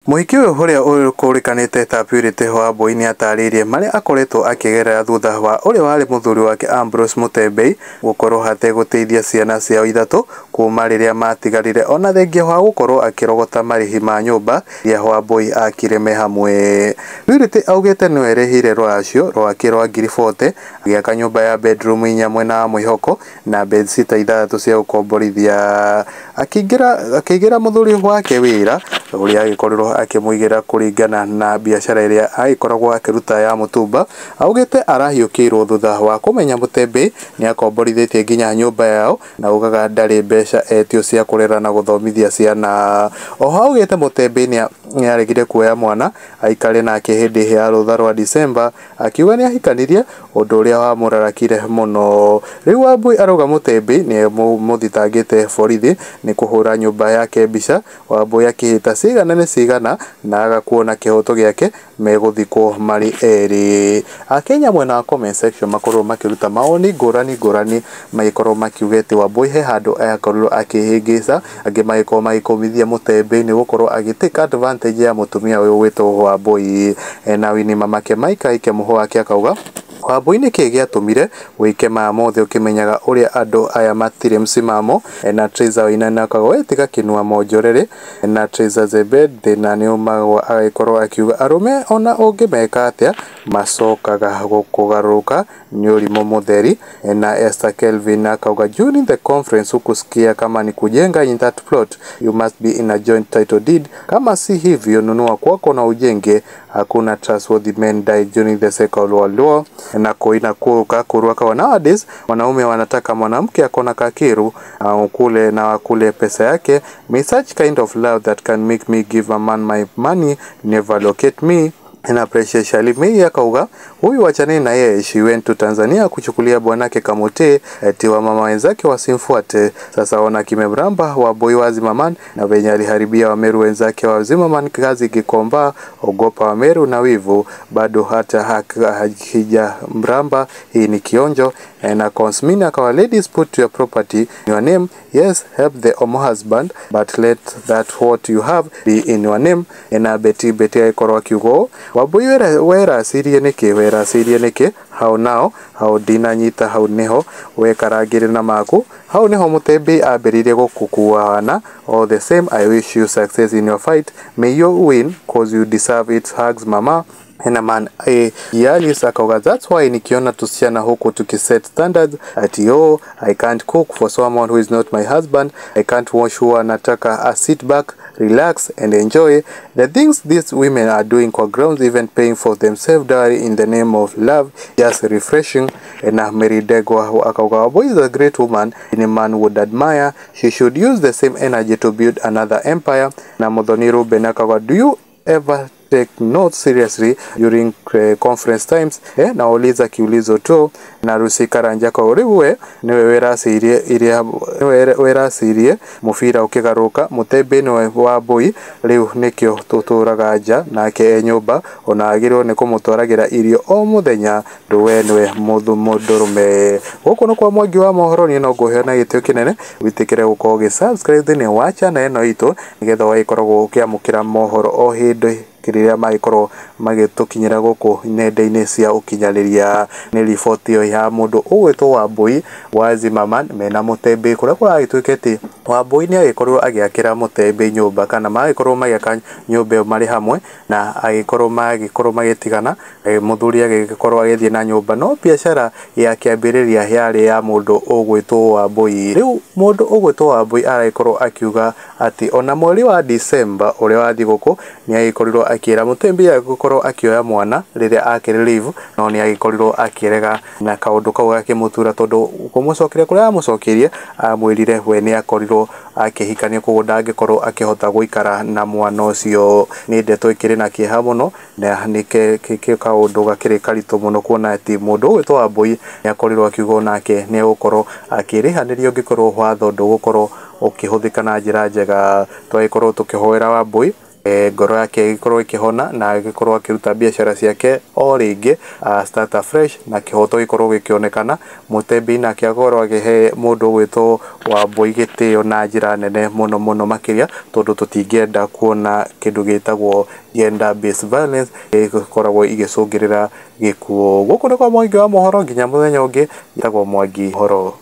Mũhiki ũyũ ũrĩa ũkũrĩkanĩte ta Purity Wambui nĩatarĩirie marĩa akoretwo akĩgerera thutha wa ũrĩa warĩ mũthuri wake Ambrose Mutembei gũkorwo ategũteithia ciana ciao ithatũ kuma rĩrĩa matiganire ona thengia wa gũkorwo akĩrogota marĩhi ma nyũmba iria Wambui akire me hamwe. Purity augĩte nĩwe erĩhĩire rũracio rwake rwa ngiri 40 agĩaka nyũmba ya bedroom inya mwena wa Mwĩhoko na bedsitter ithathatũ cia gũkomborithia. Akĩigĩra mũthuri wake wĩra ũrĩa agĩkorirwo akĩmũigĩra kũringana na biacara ĩrĩa agĩkoragwo akĩruta ya mũtumba. Augĩte arahiũkĩirwo thutha wa kũmenya Mutembei nĩakomborithĩtie nginya nyũmba yao na augaga ndarĩ mbeca etio cia kũrera na gũthomithia ciana. Oho augĩte Mutembei nĩaregire kuoya mwana aikare nake hĩndĩ ya rũtha rwa Disemba akiuga nĩahikanirie ũndũ ũrĩa wamũrarakire mũno. Rĩu Wambui arauga Mutembei nĩamũthitangĩte borithi nĩ kũhũra nyũmba yake mbica. Wambui akĩhĩta cigana nĩ cigana na aga kuona kĩhoto gĩake megũthikwo marĩ erĩ. Akenya mwena wa comment section makorwo makĩruta mawoni ngũrani ngũrani magĩkorwo makiuga atĩ Wambui he handũ akorirwo akĩhĩngĩca, angĩ magĩkorwo magĩkũmithia Mutembei nĩ gũkorwo agĩ take advantage ya mũtumia ũyũ ũgwĩtwo Wambui. Na Winnie mamake Mike Aike mũhũ wake akauga Wambui nĩkĩ gĩatũmire wĩke maya mothe ũkĩmenyaga ũrĩa andũ aya matirĩ msimamo. Na Triza Wainaina akauga we tiga kĩnua monjorere. Na Triza Zebed thĩna nĩumagwo agĩkorwo akiuga arũme ona ũngĩmeka atĩa macokaga gũkũgarũrũka nĩ ũrimũ mũtheri. Na Esther Kelvin akauga during the conference hukusikia kama ni kujenga in that plot you must be in a joint title deed, kama si hivyo nunua kwako na ujenge, hakuna trustworthy men died during the Second World War. Na Koina Kurwa kawa nowadays wanaume wanataka mwanamke akona kakiru kule na wakule pesa yake. May such kind of love that can make me give a man my money never locate me. Na Precious Shalimi akauga huyu wachane na yeye, she went to Tanzania kuchukulia bwanake Kamote eti wa mama wenzake wasimfuate. Sasa ona kimemramba Wambui wa Zimmerman na venye aliharibia Wameru wenzake wa Zimmerman kazi Gikomba, ogopa Wameru na wivu bado hata hakija mramba, hii ni kionjo. Na Consmina akawa ladies put your property in your name, yes help the omo husband but let that what you have be in your name. Na Betty Betty aikorwo akiuga Wambui weracirie nĩkĩ weracirie nĩkĩ hau nao hau ndinanyita hau nĩho wekarangĩre na maku hau nĩho Mutembei ambĩrĩirie gũkũkuana. All the same I wish you success in your fight, may you win cause you deserve it, hugs mama. Na man Yalis akauga that's why nikiona tusichana huku tukiset standards ati oh I can't cook for someone who is not my husband, I can't wash, huwa nataka a sit back relax and enjoy the things these women are doing kwa grounds, even paying for themselves dowry in the name of love, just refreshing. Na Mary Degwa akauga Wambui is a great woman any man would admire, she should use the same energy to build another empire. Na Muthoni Ruben akauga do you ever take notes seriously during conference times? Nauliza kiulizo tu. Na Rusi Karanja kwa riu niwe weracirie iria niwe weracirie mubira ukigaruka Mutembei niwe Wambui riu nikio tuturaga nja nake e nyumba ona agĩrĩirwo nĩ kũmũtwaragĩra irio o mũthenya ndũwe niwe mũndũrũme. Gũkũ nĩ kwa Mwangi wa mohoro, niĩ no ngũheo na gĩtĩo kĩnene wĩtĩkĩre gũkorwo ũgĩ subscribe thĩinĩ wa channel ĩno itũ nĩgetha ũgagĩkoragwo ũkĩamũkĩra mohoro o hĩndĩ rĩrĩa magĩkorwo magĩtũkinyĩra gũkũ nenda-inĩ cia ũkinyanĩria. Nĩ riboti ĩyo ya mũndũ ũgwĩtwo Wambui wa Zimmerman mena Mutembei kũrĩa kũragĩtuĩka atĩ Wambui nĩagĩkorirwo agĩakĩra Mutembei nyũmba kana magĩkorwo magĩaka nyũmba ĩyo marĩ hamwe na agĩkorwo magĩkorwo magĩtigana, mũthuri agĩkorwo agĩthiĩ na nyũmba no biacara ya kĩambĩrĩria yarĩ ya mũndũ ũgwĩtwo Wambui. Rĩu mũndũ ũgwĩtwo Wambui aragĩkorwo akiuga atĩ ona mweri wa Disemba ũrĩa wa thigũkũ nĩagĩkorirwo akĩra Mutembei agĩkorwo akĩoya mwana rĩrĩa akĩrĩ leave no nĩagĩkorirwo akĩrega na kaũndũ kau gakĩmũtura tondũ kũmũcokeria kũrĩa amũcokeirie amwĩrire we nĩakorirwo akĩhikania koguo ndangĩkorwo akĩhota gũikara na mwana ũcio. Nĩ ndeto ĩkĩrĩ na kĩeha mũno na nĩ kaũndũ gakĩrĩ karitũ mũno kuona atĩ mũndũ ũgwĩtwo Wambui nĩakorirwo akiuga onake nĩegũkorwo akĩrĩhanĩria ũngĩkorwo watho ndũgũkorwo ũkĩhũthĩka na njĩra njega. Twagĩkorwo tũkĩhoera Wambui Ngoro yake ĩgĩkorwo ĩkĩhona na agĩkorwo akĩruta biacara ciake o rĩngĩ, start afresh, na kĩhoto gĩkorwo gĩkĩonekana. Mutembei nake akorwo akĩhe mũndũ ũgwĩtwo Wambui gĩtĩo na njĩra nene mũno mũno makĩria, tondũ tũtingĩenda kuona kĩndũ gĩtagwo gender based violence ĩgĩkoragwo igĩcũngĩrĩra gĩkuũ. Gũkũ nĩ kwa Mwangi wa mohoro, nginya mũthenya ũngĩ, njĩtagwo Mwangi Horo.